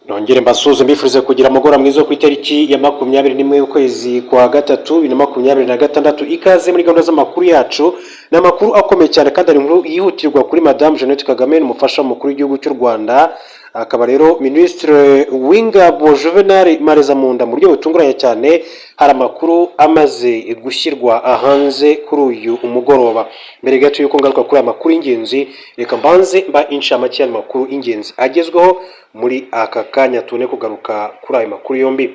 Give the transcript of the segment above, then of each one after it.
Nongere mbasuhuze, mbifurize kugira umugoroba mwiza wo ku itariki ya 21 y'ukwezi kwa gatatu 2026. Ikaze muri gahunda z'amakuru yacu. Ni amakuru akomeye cyane kandi ari inkuru yihutirwa kuri Madamu Jeannette Kagame, umufasha mukuru w'igihugu cy'u Rwanda, akaba rero Minisitiri w'Ingabo Juvenal Marizamunda. Mu buryo butunguranye cyane hari amakuru amaze gushyirwa hanze kuri uyu mugoroba. Mbere gato y'uko ngaruka kuri aya makuru y'ingenzi, reka mbanze mba inshamake y'amakuru y'ingenzi agezweho muri aka kanya, tubone kugaruka kuri ayo makuru yombi.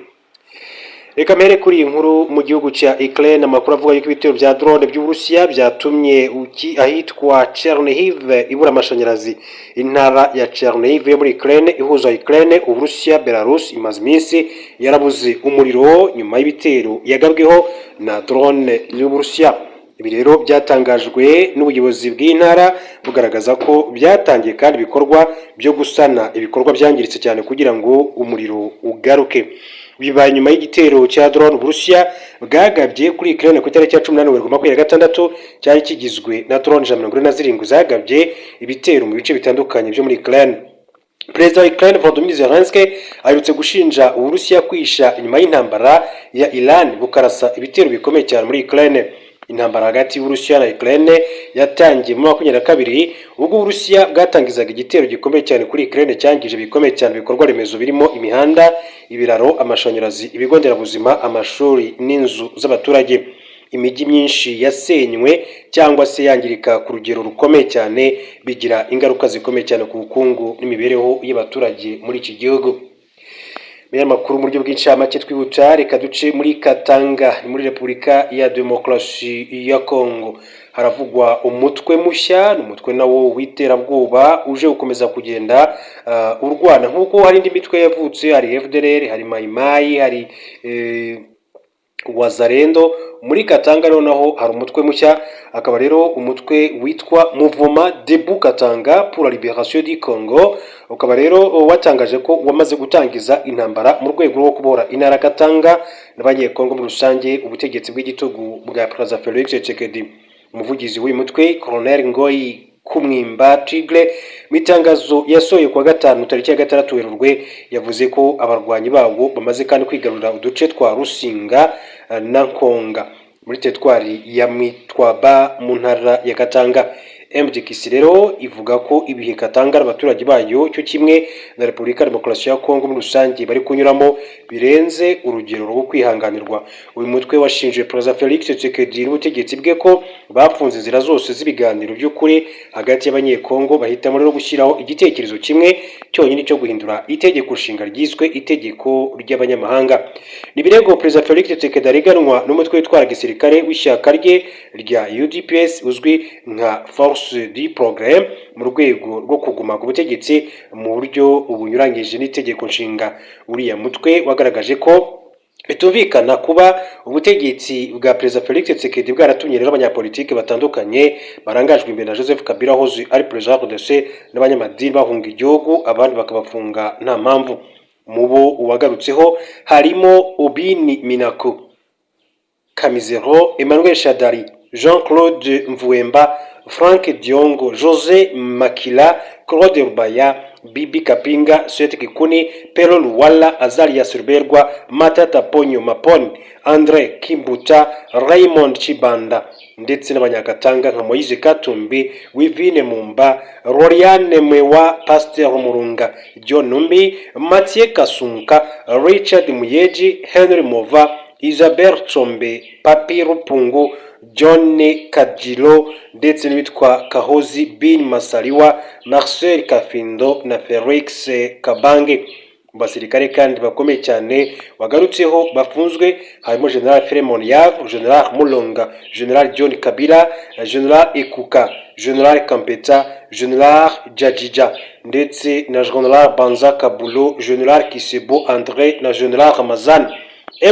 Reka mpere kuri iyi nkuru. Mu gihugu cya Ukraine, amakuru avuga yuko ibitero bya drone by'Uburusiya byatumye ahitwa Chernihiv ibura amashanyarazi. Intara ya Chernihiv yo muri Ukraine ihuza Ukraine, Uburusiya, Belarus imaze iminsi yarabuze umuriro nyuma y'ibitero yagabweho na drone y'Uburusiya. Ibi rero byatangajwe n'ubuyobozi bw'intara, bugaragaza ko byatangiye kandi ibikorwa byo gusana ibikorwa byangiritse cyane kugira ngo umuriro ugaruke. Bibaye nyuma y'igitero cya drone Uburusiya bwagabye kuri Ukraine ku itariki ya 18 Werurwe 26, cyari kigizwe na drone 147 zagabye ibitero mu bice bitandukanye byo muri Ukraine. Perezida wa Ukraine Volodymyr Zelensky aherutse gushinja Uburusiya kwihisha inyuma y'intambara ya Iran, bukarasa ibitero bikomeye cyane muri Ukraine. Intambara hagati y'Uburusiya na Ukraine yatangiye muri 22, ubwo Uburusiya bwatangizaga igitero gikomeye cyane kuri Ukraine cyangije bikomeye cyane ibikorwa remezo birimo imihanda, ibiraro, amashanyarazi, ibigo nderabuzima, amashuri n'inzu z'abaturage. Imijyi myinshi yasenywe cyangwa se yangirika ku rugero rukomeye cyane, bigira ingaruka zikomeye cyane ku bukungu n'imibereho y'abaturage muri iki gihugu. Makuru mu buryo bw'incamake twihuta, reka duce muri Katanga, ni muri Repubulika ya Demokarasi ya Kongo. Haravugwa umutwe mushya, ni umutwe nawo w'iterabwoba uje gukomeza kugenda urwana nk'uko hari indi mitwe yavutse. Hari FDLR, hari Mayimayi, hari Wazalendo. Muri Katanga rero naho hari umutwe mushya, akaba rero umutwe witwa Mouvement Debout Katanga pour la Libération du Congo, ukaba rero watangaje ko wamaze gutangiza intambara mu rwego rwo kubohora intara Katanga n'Abanyekongo muri rusange ubutegetsi bw'igitugu bwa Perezida Felix Tshisekedi. Umuvugizi w'uyu mutwe, Colonel Ngoyi Kumwimba Tigre, mu itangazo yasohoye kuwa gatanu tariki ya 6 Werurwe, yavuze ko abarwanyi bawo bamaze kandi kwigarurira uduce twa Rusinga na Nkonga muri teritwari ya Mitwaba mu ntara ya Katanga. MDKC rero ivuga ko ibihe Katanga abaturage bayo cyo kimwe na Repubulika Demokarasi ya Kongo muri rusange bari kunyuramo birenze urugero rwo kwihanganirwa. Uyu mutwe washinje Perezida Felix Tshisekedi n'ubutegetsi bwe ko bafunze inzira zose z'ibiganiro by'ukuri hagati y'Abanyekongo, bahitamo rero gushyiraho igitekerezo kimwe cyonyine cyo guhindura itegeko nshinga ryiswe itegeko ry'abanyamahanga. Ni ibirego Perezida Felix Tshisekedi areganwa n'umutwe witwara gisirikare w'ishyaka rye rya UDPS uzwi nka Force du Progrès mu rwego rwo kuguma ku butegetsi mu buryo bunyuranyije n'itegeko nshinga. Uriya mutwe wagaragaje ko bitumvikana kuba ubutegetsi bwa Perezida Felix Tshisekedi bwaratumye rero abanyapolitiki batandukanye barangajwe imbere na Joseph Kabila wahoze ari perezida wa RDC n'abanyamadini bahunga igihugu, abandi bakabafunga nta mpamvu. Mu bo uwagarutseho harimo Obini Minaku Kamizero, Emmanuel Shadari, Jean Claude Mvuemba, Frank Diongo, Jose Makila, Claude Rubaya, Bibi Kapinga, Seth Kikuni, Pero Luwala, Azarias Ruberwa, Matata Ponyo Mapon, Andre Kimbuta, Raymond Chibanda ndetse n'Abanyakatanga nka Moise Katumbi, Wivine Mumba, Roriane Mwewa, Pasteur Murunga, John Numbi, Mathieu Kasunka, Richard Muyeji, Henry Mova, Isabel Tsombe, Papi Rupungu, John Kajilo ndetse n'uwitwa Kahozi Bin Masaliwa, Marcel Kafindo na Felix Kabange. Mu basirikare kandi bakomeye cyane wagarutseho bafunzwe harimo General Philemon Yav, General Mulonga, General John Kabila, General Ekuka, General Kampeta, General Jajija ndetse na General Banza Kabulo, General Kisebo Andre na General Ramazan.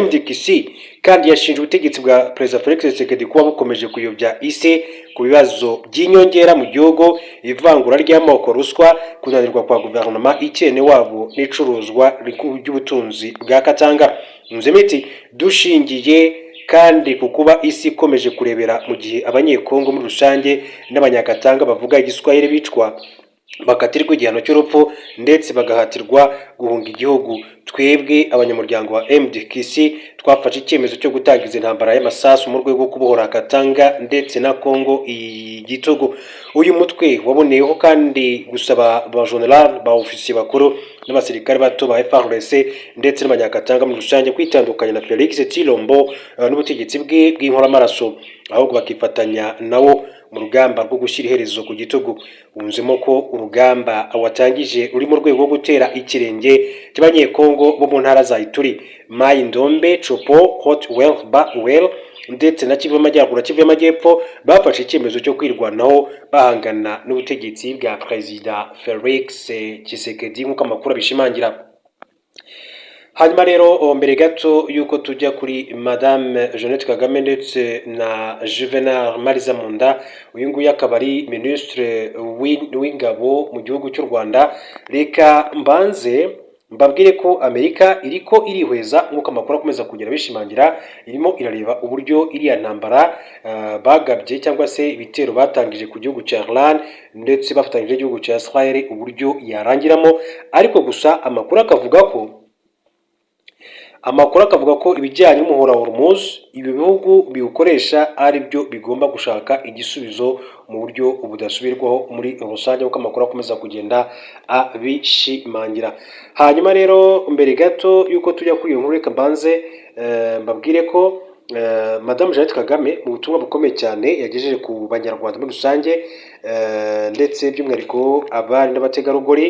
MDKC kandi yashinje ubutegetsi bwa Perezida Felix Tshisekedi kuba bukomeje kuyobya isi ku bibazo by'inyongera mu gihugu, ivangura ry'amoko, ruswa, kunanirwa kwa guverinoma, ikene wabo n'icuruzwa ry'ubutunzi bwa Katanga. Nzemiti dushingiye kandi ku kuba isi ikomeje kurebera mu gihe Abanyekongo muri rusange n'Abanyakatanga bavuga Igiswahili bicwa. Bakatirwa igihano cy'urupfu ndetse bagahatirwa guhunga igihugu. Twebwe abanyamuryango wa MDKC twafashe icyemezo cyo gutangiza intambara y'amasasu mu rwego rwo kubohora Katanga ndetse na Congo igitugu. Uyu mutwe waboneyeho kandi gusaba ba general, ba ofisiye bakuru n'abasirikare bato ba FARDC ndetse n'abanyakatanga muri rusange kwitandukanya na Felix Tshilombo n'ubutegetsi bwe bw'inkoramaraso, ahubwo bakifatanya nawo mu rugamba rwo gushyira iherezo ku gitugu. Wunzemo ko urugamba watangije ruri mu rwego rwo gutera ikirenge cy'Abanyekongo bo mu ntara za Ituri, Mayi Ndombe, Tshopo, Haut Uele, Bas Uele ndetse na Kivu y'Amajyaruguru na Kivu y'Amajyepfo, bafashe icyemezo cyo kwirwanaho bahangana n'ubutegetsi bwa Perezida Felix Tshisekedi, nk'uko amakuru abishimangira. Hanyuma rero, mbere gato y'uko tujya kuri Madame Jeannette Kagame ndetse na Juvenal Marizamunda, uyu nguyu akaba ari Minisitiri w'Ingabo mu gihugu cy'u Rwanda, reka mbanze mbabwire ko Amerika iriko irihweza, nk'uko amakuru akomeza kugera bishimangira. Irimo irareba uburyo iriya ntambara bagabye cyangwa se ibitero batangije ku gihugu cya Iran ndetse bafatanyije n'igihugu cya Israel, uburyo yarangiramo. Ariko gusa amakuru akavuga ko ibijyanye n'umuhora wa Hormuz, ibi bihugu biwukoresha ari byo bigomba gushaka igisubizo mu buryo budasubirwaho muri rusange, kuko amakuru akomeza kugenda abishimangira. Hanyuma rero, mbere gato y'uko tujya kuri iyo nkuru, reka mbanze mbabwire ko Madamu Jeannette Kagame, mu butumwa bukomeye cyane yagejeje ku Banyarwanda muri rusange ndetse by'umwihariko abari n'abategarugori,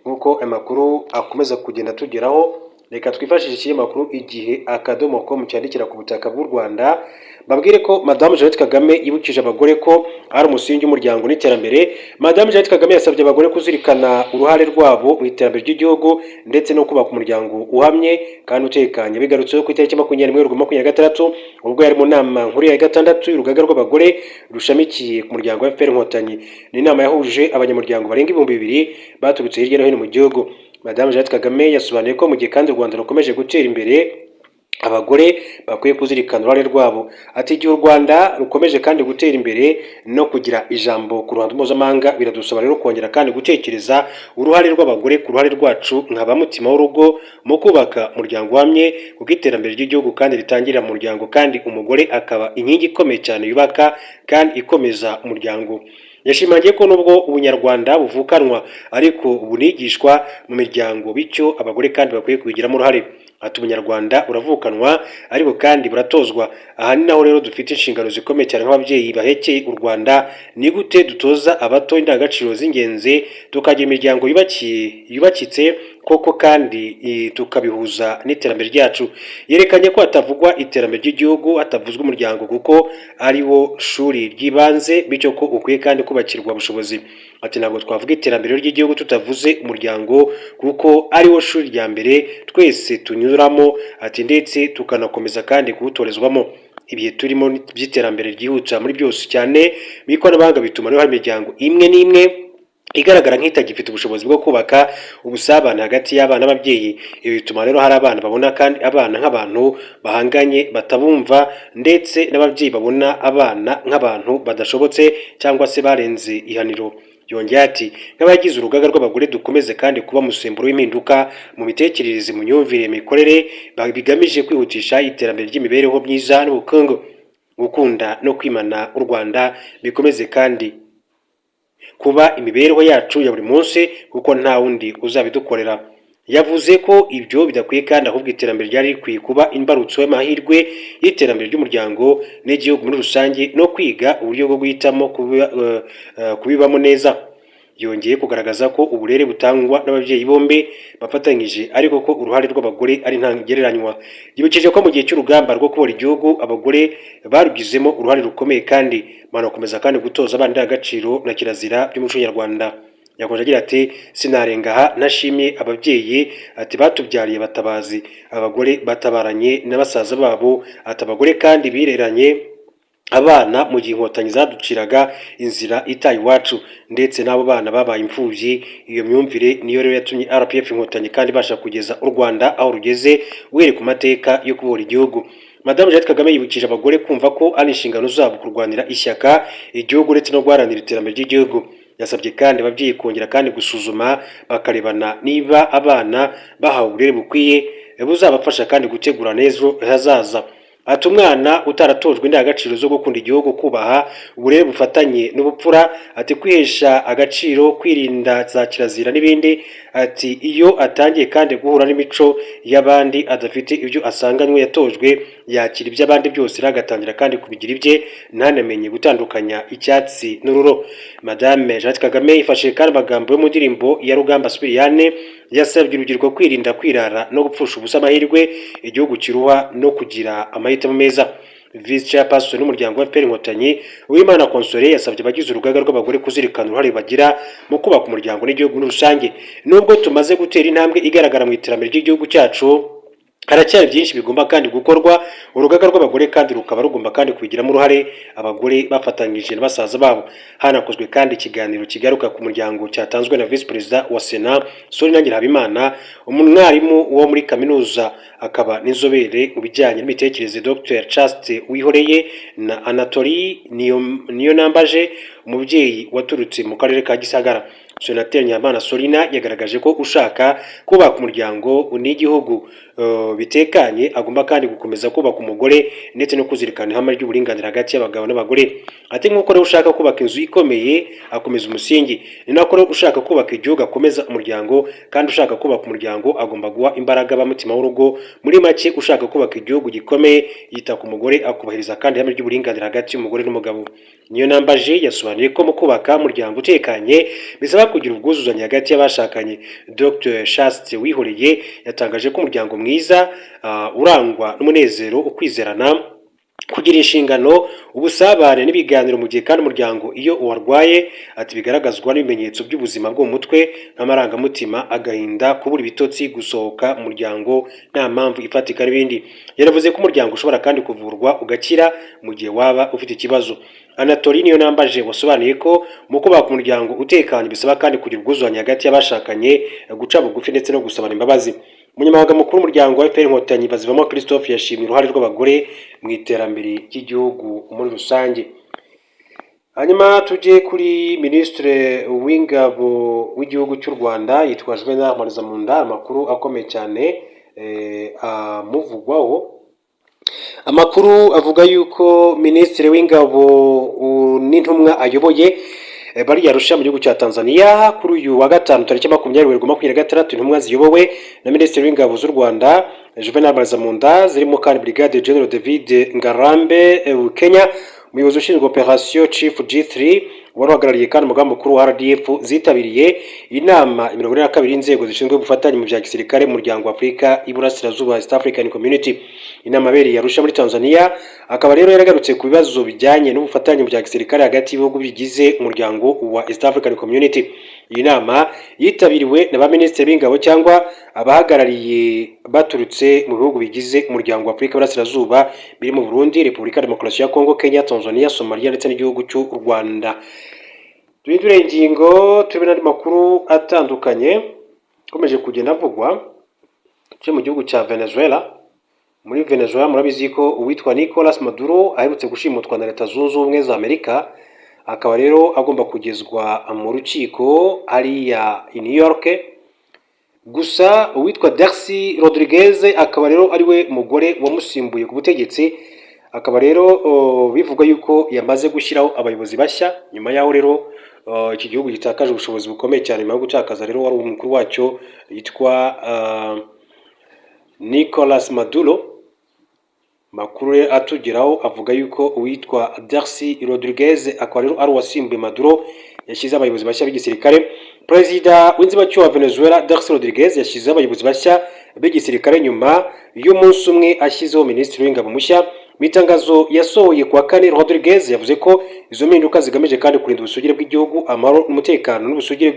nk'uko amakuru akomeza kugenda atugeraho, reka twifashishe ikinyamakuru Igihe.com cyandikira ku butaka bw'u Rwanda, babwire ko Madamu Jeannette Kagame yibukije abagore ko ari umusingi w'umuryango n'iterambere. Madamu Jeannette Kagame yasabye abagore kuzirikana uruhare rwabo mu iterambere ry'igihugu ndetse no kubaka umuryango uhamye kandi utekanye. Bigarutseho ku itariki 21 Werurwe 26, ubwo yari mu nama nkuru ya gatandatu y'urugaga rw'abagore rushamikiye ku muryango wa FPR Inkotanyi. Ni inama yahuje abanyamuryango barenga 2000 baturutse hirya no hino mu gihugu. Madamu Jeannette Kagame yasobanuye ko mu gihe kandi u Rwanda rukomeje gutera imbere, abagore bakwiye kuzirikana uruhare rwabo. Ati: "Igihe u Rwanda rukomeje kandi gutera imbere no kugira ijambo ku ruhando mpuzamahanga, biradusaba rero kongera kandi gutekereza uruhare rw'abagore, ku ruhare rwacu nka ba mutima w'urugo mu kubaka umuryango uhamye, kuko iterambere ry'igihugu kandi ritangirira mu muryango, kandi umugore akaba inkingi ikomeye cyane yubaka kandi ikomeza umuryango." Yashimangiye ko nubwo ubunyarwanda buvukanwa, ariko bunigishwa mu miryango, bityo abagore kandi bakwiye kubigiramo uruhare. Ati: "Ubunyarwanda buravukanwa, ariko kandi buratozwa. Aha ni naho rero dufite inshingano zikomeye cyane nk'ababyeyi bahekeye u Rwanda. Ni gute dutoza abato indangagaciro z'ingenzi, tukagira imiryango yubakiye, yubakitse koko, kandi tukabihuza n'iterambere ryacu?" Yerekanye ko hatavugwa iterambere ry'igihugu hatavuzwe umuryango, kuko ari wo shuri ry'ibanze, bityo ko ukwiye kandi kubakirwa ubushobozi. Ati: "Ntabwo twavuga iterambere ry'igihugu tutavuze umuryango, kuko ari wo shuri rya mbere twese tunyuramo." Ati: "Ndetse tukanakomeza kandi kuwutorezwamo." Ibihe turimo by'iterambere ryihuta muri byose, cyane mu ikoranabuhanga, bituma rero hari imiryango imwe n'imwe igaragara nk'itagifite ubushobozi bwo kubaka ubusabane hagati y'abana n'ababyeyi. Ibi bituma rero hari abana babona kandi abana nk'abantu bahanganye, batabumva, ndetse n'ababyeyi babona abana nk'abantu badashobotse cyangwa se barenze ihaniro. Yongeye ati: "Nk'abagize urugaga rw'abagore, dukomeze kandi kuba umusemburo w'impinduka mu mitekerereze, mu myumvire, imikorere, bigamije kwihutisha iterambere ry'imibereho myiza n'ubukungu. Gukunda no kwimana u Rwanda bikomeze kandi kuba imibereho yacu ya buri munsi, kuko nta wundi uzabidukorera." Yavuze ko ibyo bidakwiye kandi ahubwo iterambere ryari rikwiye kuba imbarutso y'amahirwe y'iterambere ry'umuryango n'igihugu muri rusange, no kwiga uburyo bwo guhitamo kubibamo neza. Yongeye kugaragaza ko uburere butangwa n'ababyeyi bombi bafatanyije, ariko ko uruhare rw'abagore ari ntagereranywa. Yibukije ko mu gihe cy'urugamba rwo kubohora igihugu, abagore barugizemo uruhare rukomeye, kandi banakomeza kandi gutoza abana indangagaciro na kirazira by'umuco nyarwanda. Yakomeje agira ati: "Sinarenga aha ntashimye ababyeyi," ati, "batubyariye batabazi, abagore batabaranye na basaza babo." Ati: "Abagore kandi bireranye abana mu gihe Inkotanyi zaduciraga inzira itaye iwacu, ndetse n'abo bana babaye imfubyi. Iyo myumvire niyo rero yatumye RPF Inkotanyi kandi ibasha kugeza u Rwanda aho rugeze uhereye ku mateka yo kubohora igihugu." Madamu Jeannette Kagame yibukije abagore kumva ko ari inshingano zabo kurwanira ishyaka igihugu ndetse no guharanira iterambere ry'igihugu. Yasabye kandi ababyeyi kongera kandi gusuzuma, bakarebana niba abana bahawe uburere bukwiye buzabafasha kandi gutegura neza hazaza. Ati: "Umwana utaratojwe indangagaciro zo gukunda igihugu, kubaha, uburere bufatanye n'ubupfura," ati, "kwihesha agaciro, kwirinda za kirazira n'ibindi," ati, "iyo atangiye kandi guhura n'imico y'abandi adafite ibyo asanganywe yatojwe, yakira iby'abandi byose rero agatangira kandi kubigira ibye, ntanamenye gutandukanya icyatsi n'ururo." Madame Jeannette Kagame yifashishije kandi amagambo yo mu ndirimbo ya Rugamba Sipiriyane, yasabye urubyiruko kwirinda kwirara no gupfusha ubusa amahirwe igihugu kiruha no kugira amahitamo meza. Vice Chairperson n'umuryango wa FPR Inkotanyi, Uwimana Consolée, yasabye abagize urugaga rw'abagore kuzirikana uruhare bagira mu kubaka umuryango n'igihugu muri rusange. Nubwo tumaze gutera intambwe igaragara mu iterambere ry'igihugu cyacu, haracyari byinshi bigomba kandi gukorwa. Urugaga rw'abagore kandi rukaba rugomba kandi kubigiramo uruhare, abagore bafatanyije na basaza babo. Hanakozwe kandi ikiganiro kigaruka ku muryango cyatanzwe na Visi Perezida wa Sena, Solina Nyirahabimana, umwarimu wo muri kaminuza akaba n'inzobere mu bijyanye n'imitekerereze, Dr Chaste Wihoreye, na Anatolie Niyonambaje, umubyeyi waturutse mu karere ka Gisagara. Senateri Nyamana Solina yagaragaje ko ushaka kubaka umuryango n'igihugu bitekanye agomba kandi gukomeza kubaka umugore ndetse no kuzirikana ihame ry'uburinganire hagati y'abagabo n'abagore. Ati: "Nk'uko rero ushaka kubaka inzu ikomeye akomeza umusingi, ni nako rero ushaka kubaka igihugu akomeza umuryango, kandi ushaka kubaka umuryango agomba guha imbaraga abamutima w'urugo. Muri make, ushaka kubaka igihugu gikomeye yita ku mugore, akubahiriza kandi ihame ry'uburinganire hagati y'umugore n'umugabo." Niyo nambaje yasobanuye ko mu kubaka umuryango utekanye bisaba kugira ubwuzuzanye hagati y'abashakanye. Dr Chaste Wihoreye yatangaje ko umuryango mwiza urangwa n'umunezero, ukwizerana, kugira inshingano, ubusabane n'ibiganiro, mu gihe kandi umuryango iyo uwarwaye, ati, bigaragazwa n'ibimenyetso by'ubuzima bwo mu mutwe nk'amarangamutima, agahinda, kubura ibitotsi, gusohoka mu muryango nta mpamvu ifatika n'ibindi. Yaravuze ko umuryango ushobora kandi kuvurwa ugakira mu gihe waba ufite ikibazo. Anatolie niyo nambaje wasobanuye ko mu kubaka umuryango utekanye bisaba kandi kugira ubwuzuzanye hagati y'abashakanye, guca bugufi ndetse no gusabana imbabazi. Umunyamabanga mukuru w'umuryango wa FPR Inkotanyi, Bazivamo Christophe, yashimye uruhare rw'abagore mu iterambere ry'igihugu muri rusange. Hanyuma tujye kuri Minisitiri w'Ingabo w'igihugu cy'u Rwanda, yitwa Juvenal Marizamunda. Amakuru akomeye cyane amuvugwaho, amakuru avuga yuko Minisitiri w'Ingabo n'intumwa ayoboye bari Arusha mu gihugu cya Tanzania kuri uyu wa gatanu tariki 20 Werurwe 26. Intumwa ziyobowe na Minisitiri w'Ingabo z'u Rwanda, Juvenal Marizamunda, zirimo kandi Brigadier General David Ngarambe Kenya, umuyobozi ushinzwe operation Chief G3, wari uhagarariye kandi umugambi mukuru wa RDF, zitabiriye inama 42 y'inzego zishinzwe ubufatanye mu bya gisirikare mu muryango wa Afurika y'Iburasirazuba, East African Community. Inama yabereye Arusha muri Tanzania akaba rero yaragarutse ku bibazo bijyanye n'ubufatanye mu bya gisirikare hagati y'ibihugu bigize umuryango wa East African Community. Iyi nama yitabiriwe na ba minisitiri b'ingabo cyangwa abahagarariye baturutse mu bihugu bigize umuryango wa Afurika y'Iburasirazuba birimo Burundi, Repubulika ya Demokarasi ya Kongo, Kenya, Tanzania, Somalia ndetse n'igihugu cy'u Rwanda. Duhindure ingingo, turebe n'andi makuru atandukanye akomeje kugenda avugwa. Tujye mu gihugu cya Venezuela. Muri Venezuela murabizi ko uwitwa Nicolas Maduro aherutse gushimutwa na Leta Zunze Ubumwe za Amerika, akaba rero agomba kugezwa mu rukiko hariya i New York. Gusa uwitwa Delcy Rodriguez akaba rero ariwe mugore wamusimbuye ku butegetsi, akaba rero bivugwa yuko yamaze gushyiraho abayobozi bashya nyuma y'aho rero iki gihugu gitakaje ubushobozi bukomeye cyane nyuma yo gutakaza rero wari umukuru wacyo yitwa Nicolas Maduro. Makuru rero atugeraho avuga yuko uwitwa Delcy Rodriguez, akaba rero ari uwasimbuye Maduro, yashyize abayobozi bashya b'igisirikare. Perezida w'inzibacyuho wa Venezuela, Delcy Rodriguez, yashyizeho abayobozi bashya b'igisirikare nyuma y'umunsi umwe ashyizeho minisitiri w'ingabo mushya. Mu itangazo yasohoye kuwa kane, Rodriguez yavuze ko izo mpinduka zigamije kandi kurinda ubusugire bw'igihugu, amahoro n'umutekano n'ubusugire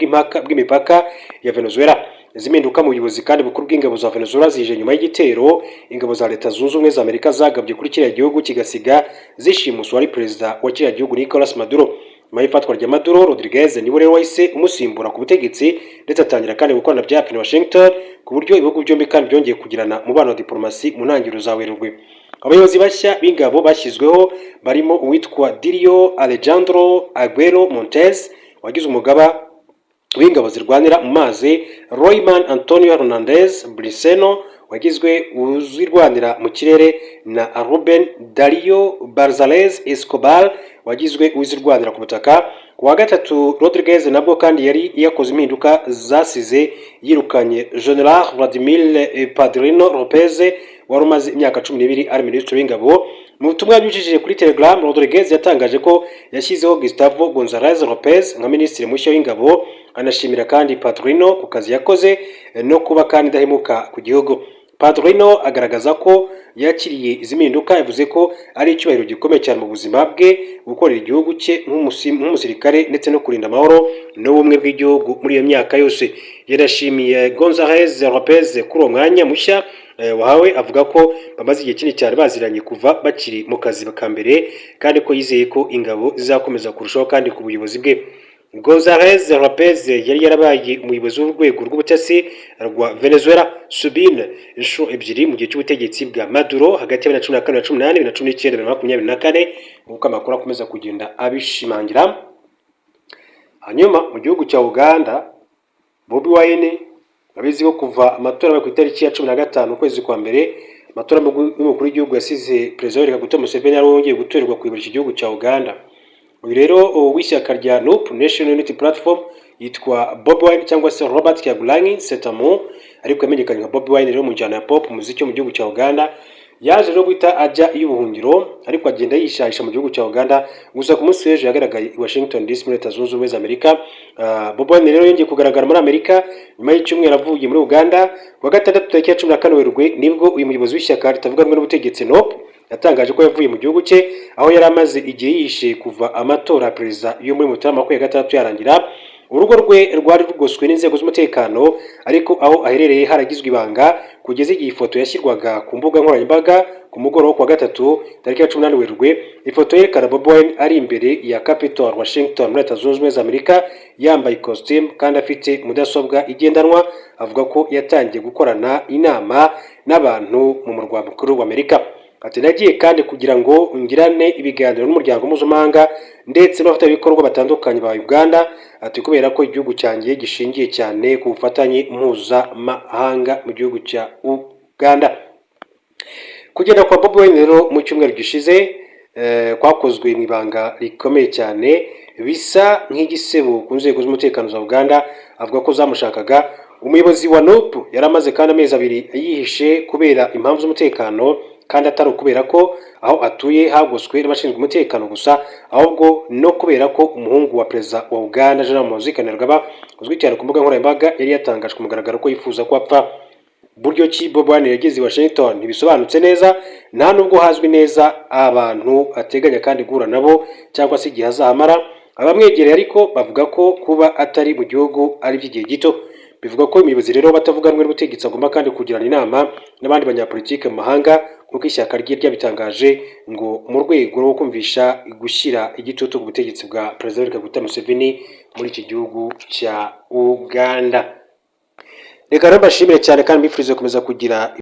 bw'imipaka ya Venezuela. Izi mpinduka mu buyobozi kandi bukuru bw'ingabo za Venezuela zije nyuma y'igitero ingabo za Leta Zunze Ubumwe za Amerika zagabye kuri kiriya gihugu, kigasiga zishimusa uwari perezida wa kiriya gihugu, Nicolas Maduro. Nyuma y'ifatwa rya Maduro, Rodriguez niwe rero wahise umusimbura ku butegetsi, ndetse atangira kandi gukorana bya hafi na Washington, ku buryo ibihugu byombi kandi byongeye kugirana umubano wa diplomasi mu ntangiriro za Werurwe. Abayobozi bashya b'ingabo bashyizweho barimo uwitwa Dilio Alejandro Aguero Montez. wagize umugaba w'ingabo zirwanira mu mazi, Royman Antonio Hernandez Briseno wagizwe uzirwanira mu kirere, na Ruben Dario Barzales Escobar wagizwe uzirwanira ku butaka. Ku wa gatatu, Rodriguez nabwo kandi yari yakoze impinduka zasize yirukanye General Vladimir Padrino Lopez wari umaze imyaka 12 ari minisitiri w'ingabo. Mu butumwa yanyujije kuri Telegram, Rodriguez yatangaje ko yashyizeho Gustavo Gonzalez Lopez nka minisitiri mushya w'ingabo, anashimira kandi Padrino ku kazi yakoze no kuba kandi indahemuka ku gihugu. Padrino agaragaza ko yakiriye izi mpinduka, yavuze ko ari icyubahiro gikomeye cyane mu buzima bwe gukorera igihugu cye nk'umusirikare ndetse no kurinda amahoro n'ubumwe bw'igihugu muri iyo myaka yose. Yanashimiye Gonzalez Lopez kuri uwo mwanya mushya wahawe, avuga ko bamaze igihe kinini cyane baziranye kuva bakiri mu kazi ka mbere, kandi ko yizeye ko ingabo zizakomeza kurushaho kandi ku buyobozi bwe. Gonzalez Lopez yari yarabaye umuyobozi w'urwego rw'ubutasi rwa Venezuela, SEBIN, inshuro ebyiri mu gihe cy'ubutegetsi bwa Maduro hagati ya 2014 na 18, 2019, 2024, nk'uko amakuru akomeza kugenda abishimangira. Hanyuma mu gihugu cya Uganda, Bobi Wine, abizi ko kuva amatora yabaye ku itariki ya 15 ukwezi kwa mbere, amatora y'umukuru w'igihugu yasize Perezida Yoweri Kaguta Museveni ari wongeye gutorerwa kuyobora iki gihugu cya Uganda. Uyu rero w'ishyaka rya NUP, National Unity Platform, yitwa Bobi Wine cyangwa se Robert Kyagulanyi Ssentamu, ariko yamenyekanye nka Bobi Wine rero mu njyana ya pop, umuziki wo mu gihugu cya Uganda. Yaje rero guhita ajya iy'ubuhungiro, ariko agenda yishahisha mu gihugu cya Uganda. Gusa ku munsi w'ejo yagaragaye i Washington DC muri Leta Zunze Ubumwe za Amerika. Bobi Wine rero yongeye kugaragara muri Amerika nyuma y'icyumweru avuye muri Uganda. Ku wa gatandatu tariki ya 14 Werurwe nibwo uyu muyobozi w'ishyaka ritavuga rumwe n'ubutegetsi, NUP, yatangaje ko yavuye mu gihugu cye aho yari amaze igihe yihishe kuva amatora ya perezida yo muri Mutarama 26 yarangira. Urugo rwe rwari rugoswe n'inzego z'umutekano, ariko aho aherereye haragizwe ibanga kugeza igihe ifoto yashyirwaga ku mbuga nkoranyambaga ku mugoroba wo kuwa gatatu tariki ya 18 Werurwe. Ifoto yerekana Bobi Wine ari imbere ya Capitol, Washington, muri Leta Zunze Ubumwe za Amerika, yambaye ikositimu kandi afite mudasobwa igendanwa, avuga ko yatangiye gukorana inama n'abantu mu murwa mukuru wa Amerika. Ati: "Nagiye kandi kugira ngo ngirane ibiganiro n'umuryango mpuzamahanga ndetse n'abafatanyabikorwa batandukanye ba Uganda." Ati: "Kubera ko igihugu cyanjye gishingiye cyane ku bufatanye mpuzamahanga mu gihugu cya Uganda." Kugenda kwa Bobi Wine rero mu cyumweru gishize kwakozwe mu ibanga rikomeye cyane, bisa nk'igisebo ku nzego z'umutekano za Uganda, avuga ko zamushakaga. Umuyobozi wa NUP yari amaze kandi amezi 2 yihishe kubera impamvu z'umutekano, kandi atari ukubera ko aho atuye hagoswe n'abashinzwe umutekano gusa, ahubwo no kubera ko umuhungu wa perezida wa Uganda, General Muhoozi Kainerugaba, uzwi cyane ku mbuga nkoranyambaga, yari yatangaje ku mugaragaro ko yifuza ko apfa. Buryo ki Bobi Wine yageze i Washington ntibisobanutse neza, nta nubwo hazwi neza abantu ateganya kandi guhura nabo cyangwa se igihe azahamara. Abamwegereye ariko bavuga ko kuba atari mu gihugu ari iby'igihe gito. Bivuga ko umuyobozi rero batavuga rumwe n'ubutegetsi agomba kandi kugirana inama n'abandi banyapolitike mu mahanga, nk'uko ishyaka rye ryabitangaje, ngo mu rwego rwo kumvisha gushyira igitutu ku butegetsi bwa Perezida Yoweri Kaguta Museveni muri iki gihugu cya Uganda. Reka rero mbashimire cyane kandi mbifurize gukomeza kugira